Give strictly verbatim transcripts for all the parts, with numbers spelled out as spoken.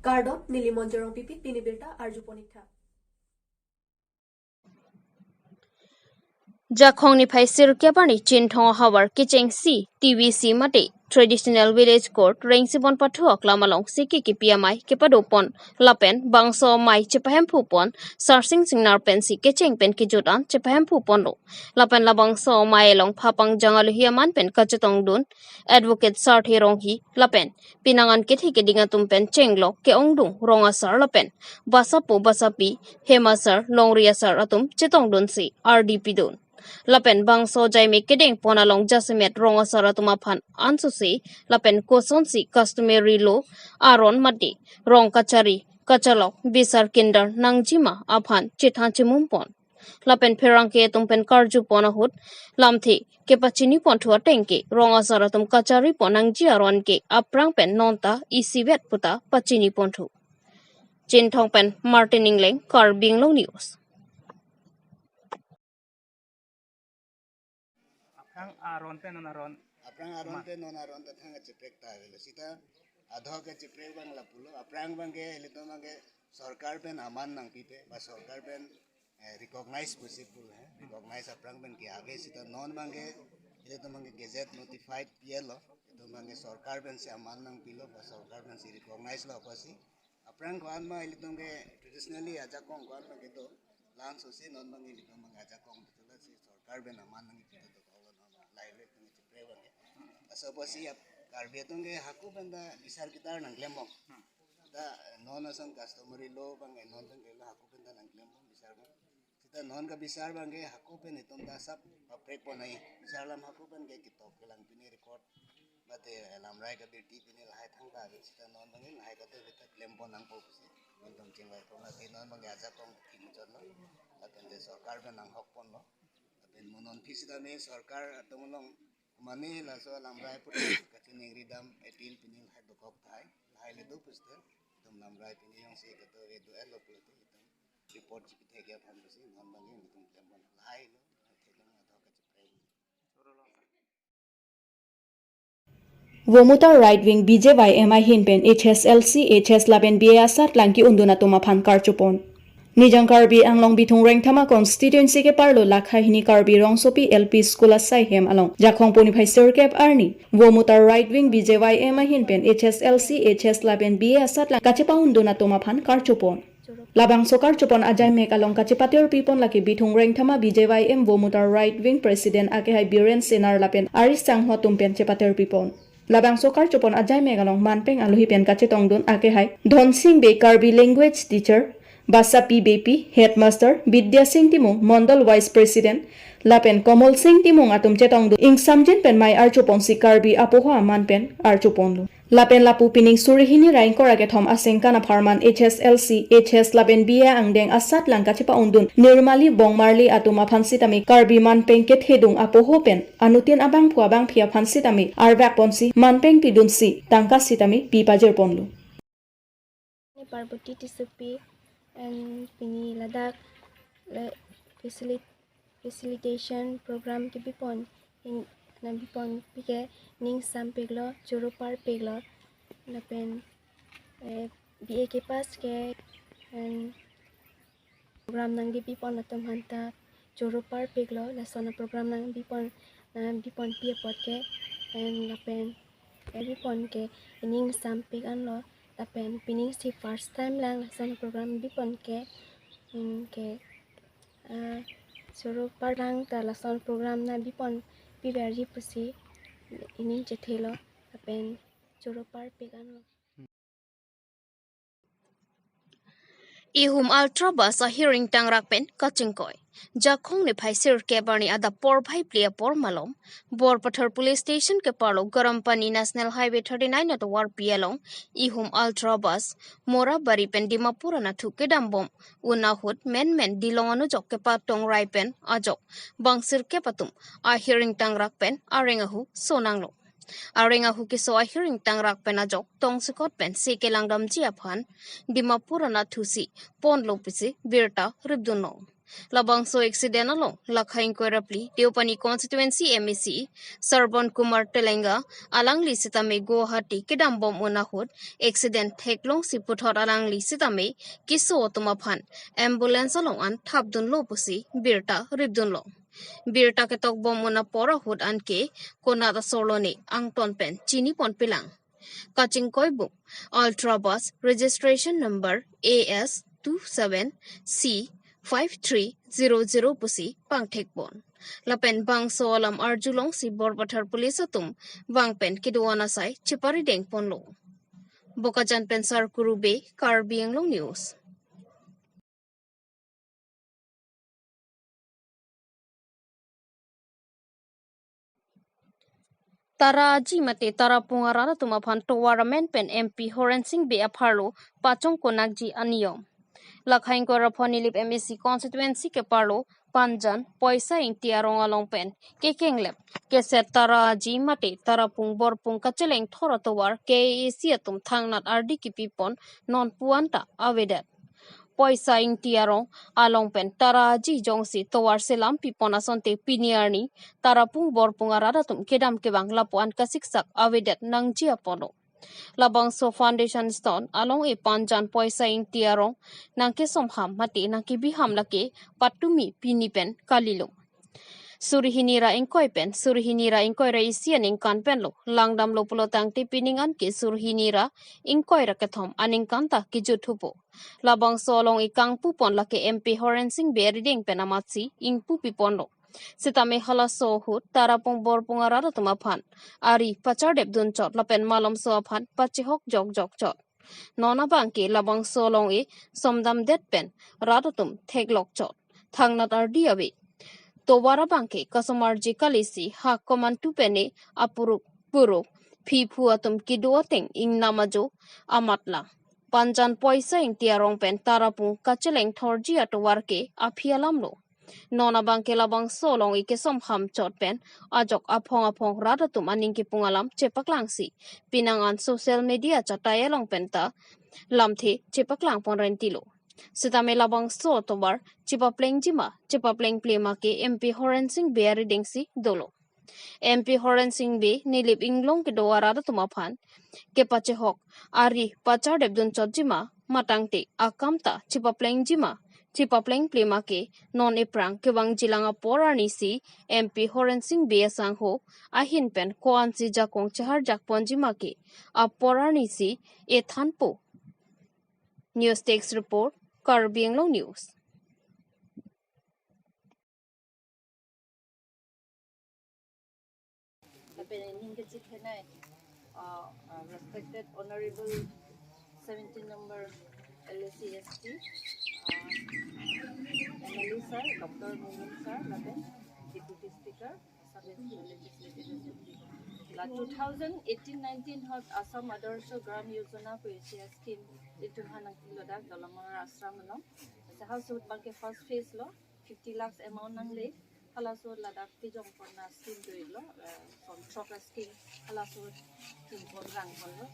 Kardom, neli Monjorong Pipit, pini birta arju ponik tha. Jakhong niphai sirkep arni Chinthong ahavar kechengsi T V C mate Traditional Village Court Rengsibon pathu aklam along siki kipi amei kepadopon lapen bangso amei chepahemphu pon Sarsing Singnar pensi kecheng pen kejut an chepahemphu ponlo. Lapen labangso amei along phapang jang alohi aman pen kachetongdun Advocate Sarthe Ronghi lapen pinangan kethe keding atum pen chenglok ke-ongdung rong asar lapen basapo basapi hem asar longri asar atum chetongdunsi ardi pidun. Lapen bangso jaime kedeng pon along jasemet rong asar atum aphan ansose lapen kosonsi customary law aron mate rong kachari kachalok bisar kindar nangjima aphan chethan chemum pon. Lapen pherangke atum pen karju pon ahut lamthe kepachini ponthu ateng ke rong asar atum kachari pon nangji aron ke aphrang pen nonta isivet puta pachini ponthu. Chinthong pen Martin Ingleng, Karbi Anglong News. Aphrang aron pen non aron. Aphrang aron pen non aron ta thang kacheprek ta avelo. Sita adho kacheprek abang lapulo. Aphrang abangke ilitum abangke sorkar pen aman nangpipe, ba sorkar pen, eh, recognize possible, eh, recognize aphrang pen ke ave. Sita non abangke ilitum abangke gazette notified pilo. Ilitum abangke sorkar pensi aman nangpilo, ba sorkar pensi recognize lo apotsi. Aphrang ko-an ma ilitum ke traditionally ajakong ko-an ma kedo. La-an sosi non abang ilitum abang ajakong betul si sorkar pen aman nangpi dokoklo non lahai le ilitum cheprek abangke. Laso apotsi ap Karbi atum ke hako pen ta bisar kitar nangklembom. Ta non ason customary law abang non abangke lo hako pen ta nangklembom bisar abang. Sita non kabisar abangke hako pen itum ta sab paprek pon ai. Bisar alam hako pen ke kitok kelang pine record. Mate lamrai kabirti pine lahai thangta ave sita non abangke lahai kado beta klem pon nangpo pusi. Itum chingvai pon lagi non abangke ajakong kimuchotlo. Lapen te sorkar pen nanghok ponlo. Lapen mo non aphi sitame sorkar atum along mane laso lamrai put kachiningri dam appeal pine lahai dokok tahai. Lahai le do puste. Itum lamrai pine jongsi kado ave do-etlo pulote itum report chipithek aphan pusi non abangke itum klem pon lahai lo. Thekang adho kacheprek. Vomutar Right Wing B J Y M ahin pen H S L C, H S lapen B A asatlang ke-undun atum aphan karju pon. Nijang Karbi Anglong Bithung Rengthama constituency keparlo Lakha hini Karbi Rongsopi L P School asai hem along Jakhong niphai sirkep arni Vomutar Right Wing B J Y M ahin pen H S L C, H S lapen B A asatlang kachepahundun atum aphan karju pon. Labangso karju pon ajaimek along kachepatirpi pon lake Bithung Rengthama B J Y M Vomutar Right Wing President akehai Biren Senar lapen ari sangho atum pen chepatirpi pon. Labangso karju pon ajaimek along manpeng alohi pen kachetongdun akehai Dhonsing Bey, Karbi language teacher, Basapi Beypi, headmaster, Bidya Sing Timung, Mondol vice president, lapen Komol Sing Timung atum chetongdun ingsamjin pen mei arju ponsi Karbi apoho aman pen arju ponlo. Lapen lapu pining suri hini ra ingkoi ra kethom asengkan apharman H S L C, H S lapen B A angdeng asatlang kachepahundun Nirmali Bongmarli atum aphan sitame Karbi manpeng kethedung apoho pen anuttin abangphu abangphi aphan sitame arvak ponsi manpeng pidunsi tangka sitame pi pajir ponlo. Ni Parboti Tissopi and pini ladak le facili-, facilitation program kebi pon, in, nangbi ponpi ke ning sampiklo, choro parpiklo, lapen, eh, B A ke pass ke, and program nangkebi pon atum aphanta choro parpiklo, lason aprogram nangbi pon, nangbi ponpi apot ke, and lapen, eh, bi pon ke ning sampik anlo, lapen pining si first time lang lason program bi pon ke, mm, ke, ah, choro parlang ta lason program nangbi ponpi verji pusi ining chethelo, lapen choro parpik anlo. Ihum Ultra Bus ahiring tangrak pen kachingkoi. Jakhong niphai sirkep arni adap porphai phli apor malom, Borpathar Police Station keparlo Garampani National Highway thirty-nine atovarpi along ihum Ultra Bus Morabari pen Dimapur anatthu kedambom un ahut menmen Dilong anujok kepatong rai pen ajok bang sirkep atum ahiring tangrak pen areng ahu sonanglo. Areng ahu keso ahiring tangrak pen ajok tongsekot pen se kelangdamji aphan Dimapur anatthu si ponlo pusi birta ripdunlo. Labangso accident along lakha ingkoi ra phli Deopani constituency M A C Sarbon Kumar Telenga alangli sitame Guwahati kedam bom un ahut accident theklongsi puthot alangli sitame keso atum aphan ambulance along an thapdunlo pusi birta ripdunlo. Birta ketok bom un apor ahut anke konat asorlo ne angton pen chini ponpelang. Kachingkoi buk Ultra Bus registration number A S two seven C five three zero zero pusi pangthek pon. Lapen bangso alam arjulongsi Borpathar Police atum vang pen kedo-an asai cheparideng ponlo. Bokajan pen Sarkuru Bey, Karbi Anglong News. Tara aji mate Tarapung arat atum aphan tovar amen pen M P Horen Sing Bey apharlo pachongkonakji aniyom. Lakha ingkoi ra phongo Nilip M A C constituency keparlo Panjan Poisa Ingti arong along pen kekenglep keset Tara aji mate Tarapung Borpung kacheleng thor atovar K A A C atum thangnat ardi kepipon non puan ta avedet. Poisa Ingti arong along pen Tara aji jongsi tovar selam pipon asonte pini arni Tarapung Borpung arat atum kedam kevang lapuan kasiksak avedet nangji apono. Labangso foundation stone along e Panjan Poisa Ingti arong nangkesomham mate nangkebiham lake patumi pini pen kalilo. Suri hini ra ingkoi pen suri hini ra ingkoi ra isi aningkan penlo langdamlo pulotangte pining anke suri hini ra ingkoi ra kethom aningkan ta kejut thupo. Labangso along e kangpu pon lake M P Horen Sing Bey arideng pen amatsi ingpu piponlo. Sitame halaso ahut Tarapung Borpung arat atum aphan ari pachardep dunchot lapen malomso aphan pachehok jokjok chot. Non abangke labangso along e somdamdet pen rat atum theklok chot. Thangnat ardi ave. Tovar abangke kasomarji kalisi ha komantu pen e apuruk puruk phiphu atum kedo ateng ingnam ajo amatla. Panjan Poisa Ingti arong pen Tarapung kacheleng thorji atovar ke aphi alamlo. Non abangke labangso along e kesomham chot pen ajok aphong aphong rat atum aning kepung alam chepaklangsi penang an social media chatai along pen ta lamthe chepaklang pon rentilo. Sitame labangso atovar chepaplengji ma chepaplengple ma ke M P Horen Sing Bey aridengsi dolo. M P Horen Sing Bey Nilip inglong kedo arat atum aphan kepachehok ari pachardep dunchotji ma matangte akam ta chepaplengji ma chepaplengple ma ke non ephrang kevangjilang apor arnisi M P Horen Sing Bey asangho ahin pen ko-ansi jakong chehar jakponji ma ke apor arnisi ethanpo. News Desk Report, Karbi Anglong News. Lapen ining kechithenei, uh, uh, respected Honorable seventeen number L A C S T, uh, M L A sir, Doctor Momin sir, lapen Deputy Speaker, Assam Legislative Assembly. La two thousand eighteen nineteen ahut Assam Adarsha Gram Yojana pu isi scheme itum aphan nangkilo dak Dolamara Ashram along. Asa halaso ahut abangke first phase lo, fifty lakhs amount nangle. Halaso ahut ladak pejong pon a scheme do-iklo, eh, from throk a scheme halaso ahut pejong pon rang ponlo.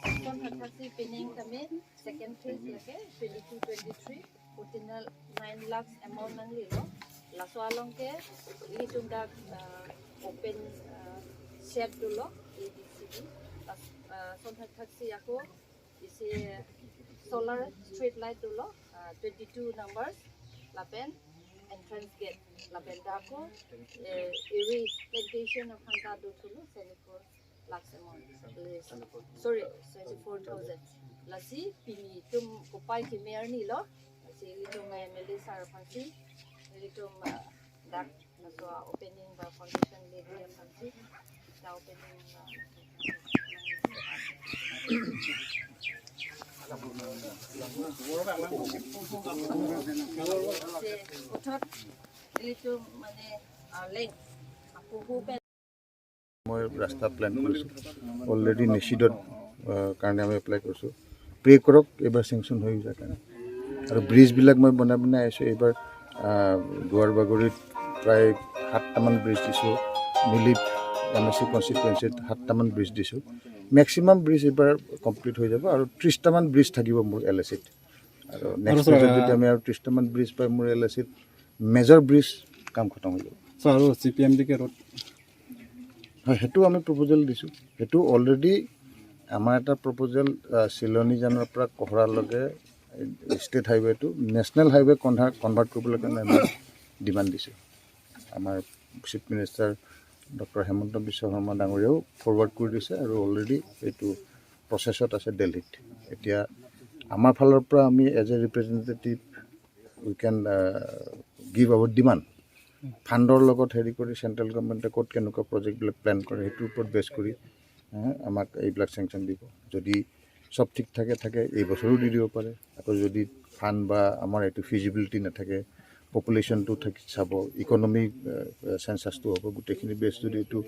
Lason hathak si pining tame second phase lake twenty-two twenty-three, fourteen nine lakhs amount nanglelo. Laso along ke ilitum dak, eh, open, eh, shed dolo, A B C D. Las-, eh, lason hathak si ako isi solar street light dolo, ah, twenty-two numbers, lapen entrance gate, lapen dak ako, eh, iri plantation aphan ta do thulo, seventy-four lakhs amount. Eh, sorry, seventy-four thousand. Lasi pini itum kopai keme arnilo, lasi ilitum M L A sir aphansi, ilitum, ah, dak laso opening ba foundation lay dia aphansi, ta opening ba. Se uthot ilitum mane, ah, leng, ah, puhu pen মই ৰাস্তা প্লেন কৰিছোঁ, অলৰেডি নিচিডত, আহ, কাৰণে আমি এপ্লাই কৰিছোঁ। প্ৰে কৰক, এইবাৰ চেংচন হৈ যায় কাৰণে। আৰু ব্ৰিজবিলাক মই বনাই বনাই আহিছোঁ। এইবাৰ, আহ, দুৱাৰবাগৰিত প্ৰায় সাতটামান ব্ৰিজ দিছোঁ, নিলিপ এম এ চি কনষ্টিটুৱেঞ্চিত সাতটামান ব্ৰিজ দিছোঁ। মেক্সিমাম ব্ৰিজ এইবাৰ কমপ্লিট হৈ যাব আৰু ত্ৰিছটামান ব্ৰিজ থাকিব মোৰ এল এ চিত। আৰু আৰু নেক্সট ছাৰ, ফেজত যদি আহ, আমি আৰু ত্ৰিছটামান ব্ৰিজ পাই মোৰ এল এ চিত মেজৰ ব্ৰিজ কাম খতম হৈ যাব। ছাৰ, আৰু চি পি এম ডি কে ৰোড? হয়, সেইটো আমি প্ৰপ'জেল দিছোঁ। সেইটো অলৰেডি আমাৰ এটা প্ৰপ'জেল চিলনীজানৰ পৰা কহৰালৈকে ষ্টেট হাইৱেটো নেশ্যনেল হাইৱে কনভাৰ্ট কনভাৰ্ট কৰিবলৈ কাৰণে আমি ডিমাণ্ড দিছোঁ। আমাৰ চিফ মিনিষ্টাৰ ডক্টৰ হিমন্ত বিশ্ব শৰ্মা ডাঙৰীয়াও ফৰৱাৰ্ড কৰি দিছে আৰু অলৰেডি এইটো প্ৰচেছত আছে দিল্লীত। এতিয়া আমাৰ ফালৰ পৰা আমি as a representative we can give our demand। ফাণ্ডৰ লগত হেৰি কৰি চেণ্ট্ৰেল গভৰ্ণমেণ্টে ক'ত কেনেকুৱা প্ৰজেক্টবিলাক প্লেন কৰে, সেইটোৰ ওপৰত বেছ কৰি, আহ, আমাক এইবিলাক চেংচন দিব। যদি চব ঠিক থাকে থাকে এই বছৰো দি দিব পাৰে। আকৌ যদি ফাণ্ড বা আমাৰ এইটো ফিজিবিলিটি নাথাকে, পপুলেশ্যনটো থাকি চাব, ইকনমি চেঞ্চাছটো হ'ব, গোটেইখিনি বেছ যদি এইটো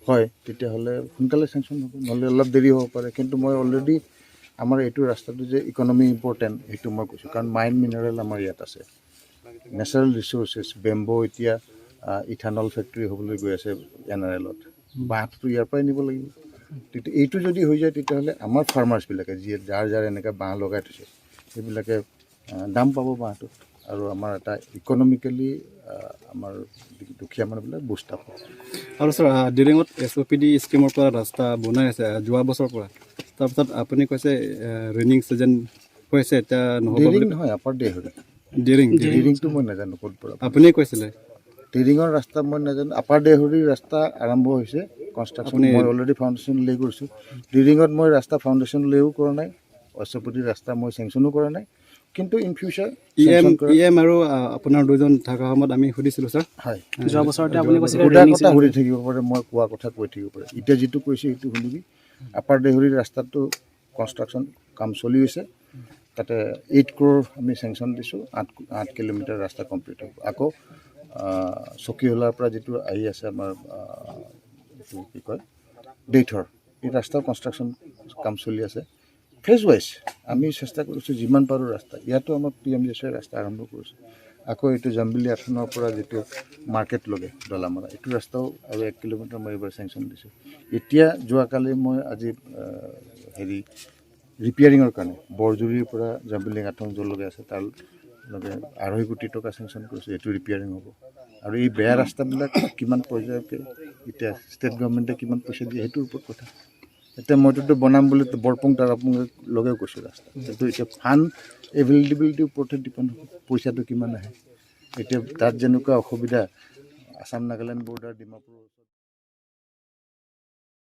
হয়, তেতিয়াহ'লে সোনকালে চেংচন হ'ব, নহ'লে অলপ দেৰি হ'ব পাৰে। কিন্তু মই অলৰেডি আমাৰ এইটো ৰাস্তাটো যে ইকনমি ইম্পৰ্টেণ্ট, সেইটো মই কৈছোঁ, কাৰণ মাইন মিনাৰেল আমাৰ ইয়াত আছে, নেচাৰেল ৰিচ'ৰ্চেছ, বেম্বো এতিয়া ইথানল ফেক্টৰী হ'বলৈ গৈ আছে এন আৰ এলত, বাঁহটো ইয়াৰ পৰাই নিব লাগিব। তেতিয়া এইটো যদি হৈ যায়, তেতিয়াহ'লে আমাৰ ফাৰ্মাৰ্ছবিলাকে যিয়ে যাৰ যাৰ এনেকৈ বাঁহ লগাই থৈছে, সেইবিলাকে আহ, দাম পাব বাঁহটো আৰু আমাৰ এটা ইকনমিকেলি আমাৰ দুখীয়া মানুহবিলাক বুষ্ট আপ হ'ব। আৰু ছাৰ, আহ, দিৰিঙত এছ অ' পি ডি স্কিমৰ পৰা ৰাস্তা বনাই আছে, আহ, যোৱা বছৰৰ পৰা। তাৰপিছত আপুনি কৈছে, আহ, ৰেইনিং ছিজন হৈছে, এতিয়া নহ'ব দিৰিং বুলি। নহয়, আপাৰ দেহৰি। দিৰিং, দিৰিং। দিৰিংটো মই নাজানো ক'ত পৰা। আপুনি কৈছিলে। দিৰিঙৰ ৰাস্তা মই নাজানো। আপাৰ দেহৰিৰ ৰাস্তা আৰম্ভ হৈছে কনষ্ট্ৰাকশ্যন। আপুনি মই অলৰেডি ফাউণ্ডেশ্যন লে কৰিছোঁ। দিৰিঙত মই ৰাস্তা ফাউণ্ডেশ্যন লেও কৰা নাই, এছ অ' পি ডি ৰাস্তা মই চেংচনো কৰা নাই। কিন্তু ইন ফিউচাৰ ই এম, চেংচন কৰা ই এম আৰু, আহ, আপোনাৰ দুজন থকা সময়ত আমি সুধিছিলোঁ, ছাৰ। হয়। যোৱা বছৰতে আপুনি কৈছিলে সুধা ড্ৰেইনিং কথা চিষ্টেম। সুধি থাকিব পাৰে, মই কোৱা কথা কৈ থাকিব পাৰে। এতিয়া যিটো কৈছে সেইটো শুনিবি। আপাৰ দেহৰিৰ ৰাস্তাটো কনষ্ট্ৰাকশ্যন কাম চলি আছে। তাতে এইট ক্ৰ'ৰ আমি চেংচন দিছোঁ, আঠ আঠ কিলোমিটাৰ ৰাস্তা কমপ্লিট হ'ব। আকৌ আহ, চকীহোলাৰ পৰা যিটো আহি আছে আমাৰ, আহ, এইটো কি কয়, দেইথৰ, এই ৰাস্তাৰ কনষ্ট্ৰাকশ্যন কাম চলি আছে। ফেজ ৱাইজ আমি চেষ্টা কৰিছোঁ যিমান পাৰোঁ ৰাস্তা। ইয়াতো আমাৰ P M G S Y ৰাস্তা আৰম্ভ কৰিছোঁ। আকৌ এইটো জাম্বিলি আথনৰ পৰা যিটো মাৰ্কেট লগে ডলামাৰা, এইটো ৰাস্তাও আৰু এক কিলোমিটাৰ মই এইবাৰ চেংচন দিছোঁ। এতিয়া যোৱাকালি মই আজি, আহ, হেৰি ৰিপেয়াৰিঙৰ কাৰণে বৰজুৰিৰ পৰা জাম্বিলি আথন য'লৈকে আছে, তাৰ লগে আঢ়ৈ কোটি টকা চেংচন কৰিছোঁ। এইটো ৰিপেয়াৰিং হ'ব। আৰু এই বেয়া ৰাস্তাবিলাক কিমান পৰ্যায়লৈকে এতিয়া ষ্টেট গভৰ্ণমেণ্টে কিমান পইচা দিয়ে, সেইটোৰ ওপৰত কথা। এতিয়া মইতো বনাম বুলি বৰপুং তাৰাপুং লগেও কৈছোঁ ৰাস্তা, কিন্তু এতিয়া ফাণ্ড এভেইলেবিলিটিৰ ওপৰতহে ডিপেণ্ড হ'ব, পইচাটো কিমান আহে। এতিয়া তাত যেনেকুৱা অসুবিধা, আছাম নাগালেণ্ড বৰ্ডাৰ, ডিমাপুৰ